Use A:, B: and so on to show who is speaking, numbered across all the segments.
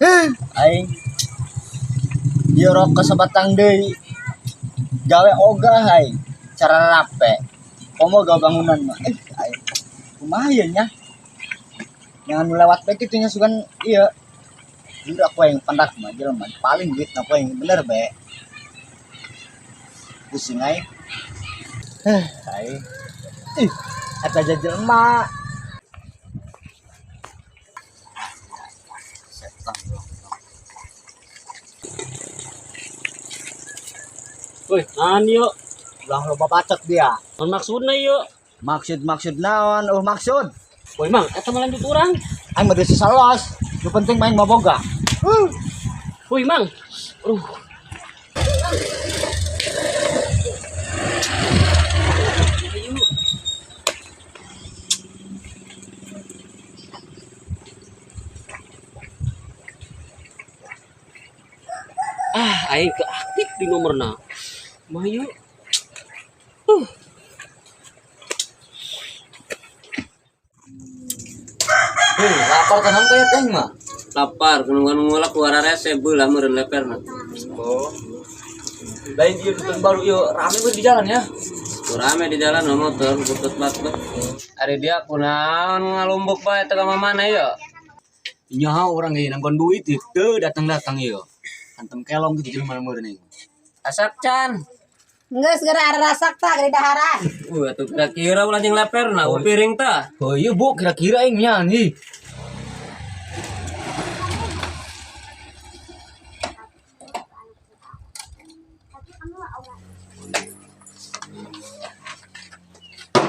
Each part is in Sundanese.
A: Aing. Ieu rokok sabatang deui. Gawe ogah aing. Cara rape. Komo gawe bangunan mah. Aing. Kumaha ieu nya? Yang anu lewat bae kitu nya sugan ieu. Jujur aku yang pendak mah jelema paling duit aku yang bener bae. Pusing aing. Aing. Ih, eta jelema. Setan.
B: Woi, naon yuk?
A: Ulah loba bacot dia.
B: Naon maksudna yuk?
A: Maksud-maksud naon? Oh maksud.
B: Woi, Mang, eta mah lanjut urang.
A: Aing mah geus salos. Nu penting main mah boga.
B: Woi, Mang. Aduh. Ah, aing ke aktif di nomorna. Mayu.
C: Lapar kan kayak teh mah.
D: Lapar, kuno ngulak keluar rese beulah meureun leperna.
C: Oh. Lain ieu dusun baru ieu rame we di jalan ya.
D: Rame di jalan mah motor butut bat-bat. Ari dia kunaon ngalumbuk bae teh ka mana ieu?
C: Nyaha urang ge nanggon duit teu datang-datang ieu. Hantem kelong gitu jelema meureun ieu.
D: Asak can.
E: Geus geura rasak tah gede daharan.
D: Atuh kira-kira ulah jeung leperna, oh, piring tah.
C: Oh iya bu, kira-kira aing nya nih.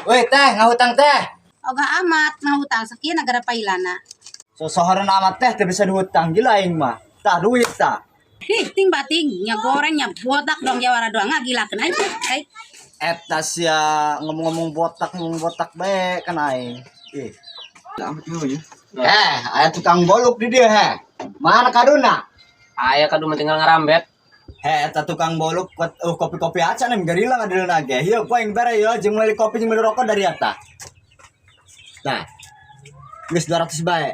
A: Woi teh, ngahutang teh.
E: Ogah amat ngahutang sakieu nagara pailana.
A: Sosohoran amat teh teu bisa dihutang gila aing mah. Tah duit tah.
E: Ih, ting bating nya goreng nya botak dong jawara doang ngagilakeun aing teh. Ai.
A: Eta sia ngomong-ngomong botak bae kan aing. Ih. Aya tukang boluk di dieu heh. Mana kaduna?
D: Aya kadu mah tinggal ngarambet.
A: Heh, eta tukang boluk kopi-kopi acan em gerila ngadeulna ge. Hieu ku aing bare ieu jeung meuli kopi jeung meuli rokok dari eta. Nah. Geus 200 bae.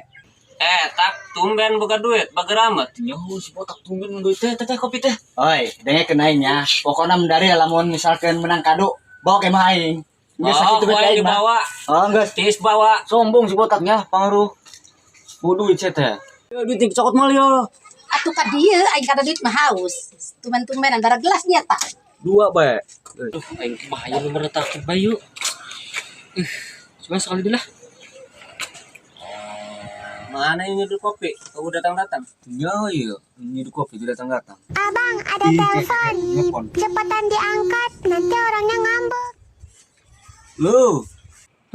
D: Tak tumben boga duit, bager amat.
C: Nyaho si botak tumben duit teh teh kopi teh.
A: Oi, dengekeun aing nya. Pokona mendari lamun misalkan menang kado, bawa ke mah aing. Geus
D: Oh,
A: sakitu
D: ku
A: bae
D: aing
A: aing mah.
D: dibawa.
A: Oh, geus.
D: Tis bawa.
C: Sombong si botaknya, pangaruh. Bu duit saya teh. Ya duit yang cokot mal yo.
E: Atuh ka dieu aing kada duit mah haus. Tumben-tumben antara gelas nya tah.
C: Dua bae.
B: Aduh, aing kumaha ieu nomorna tah bae yuk. Coba sekali dulu lah.
D: Mana ini nyeduh kopi? Kau datang-datang.
C: Ya iya, nyeduh kopi tidak datang-datang.
F: Abang, ada telepon. Cepetan diangkat, nanti orangnya ngambek.
C: Lu,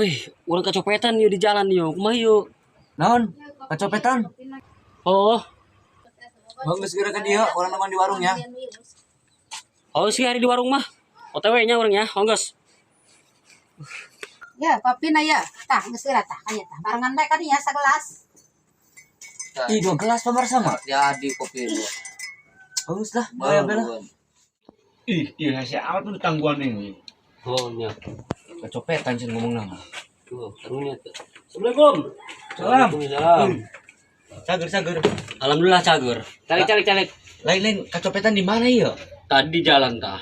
B: Wih, urang kecopetan yuk di jalan yuk. Kumaha yuk?
C: naon? Kecopetan?
B: Oh,
C: Bang geus geura ka dieu, urang nongkrong di warung ya.
B: oh sih hari di warung mah. OTW nya urang ya, ongges.
E: Ya, kopi na ya. Tah, geus geura tah aya tah. Barengan bae ka dinya sagelas.
C: Ih, dua gelas pamar sama.
D: Jadi kopi dua.
C: Bagus lah, bayar bela.
G: Ih, iya si amat tuh tangguhan ini.
B: Oh, nya.
C: Kecopetan sih ngomong nama.
B: Tuh, karunya tuh. Assalamualaikum.
C: Salam.
B: Waalaikumsalam.
C: Cager, cager.
B: Alhamdulillah cager.
D: Calik calik calik.
C: Lain lain kecopetan di mana ya?
B: Tadi di jalan tah.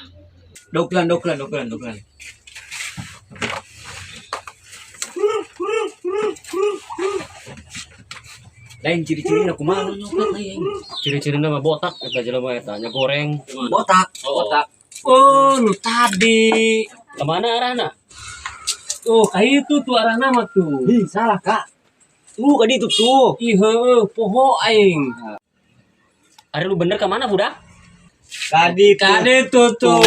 C: Doklan, doklan, doklan, doklan. Lain ciri-ciri aku malu nyopet lain.
B: Ciri-cirina mah botak eta jelema eta nya goreng.
C: Botak.
B: Oh,
D: Botak. Oh, nu tadi.
B: Kemana arahna?
D: Oh, kayak itu tuh arahna mah tuh.
C: Ih, salah, Kak. Tuh, kadi itu tuh.
D: Ih, heueuh, poho aing.
B: Ari lu bener ke mana budak?
C: Kadi
D: Kade tuh tuh.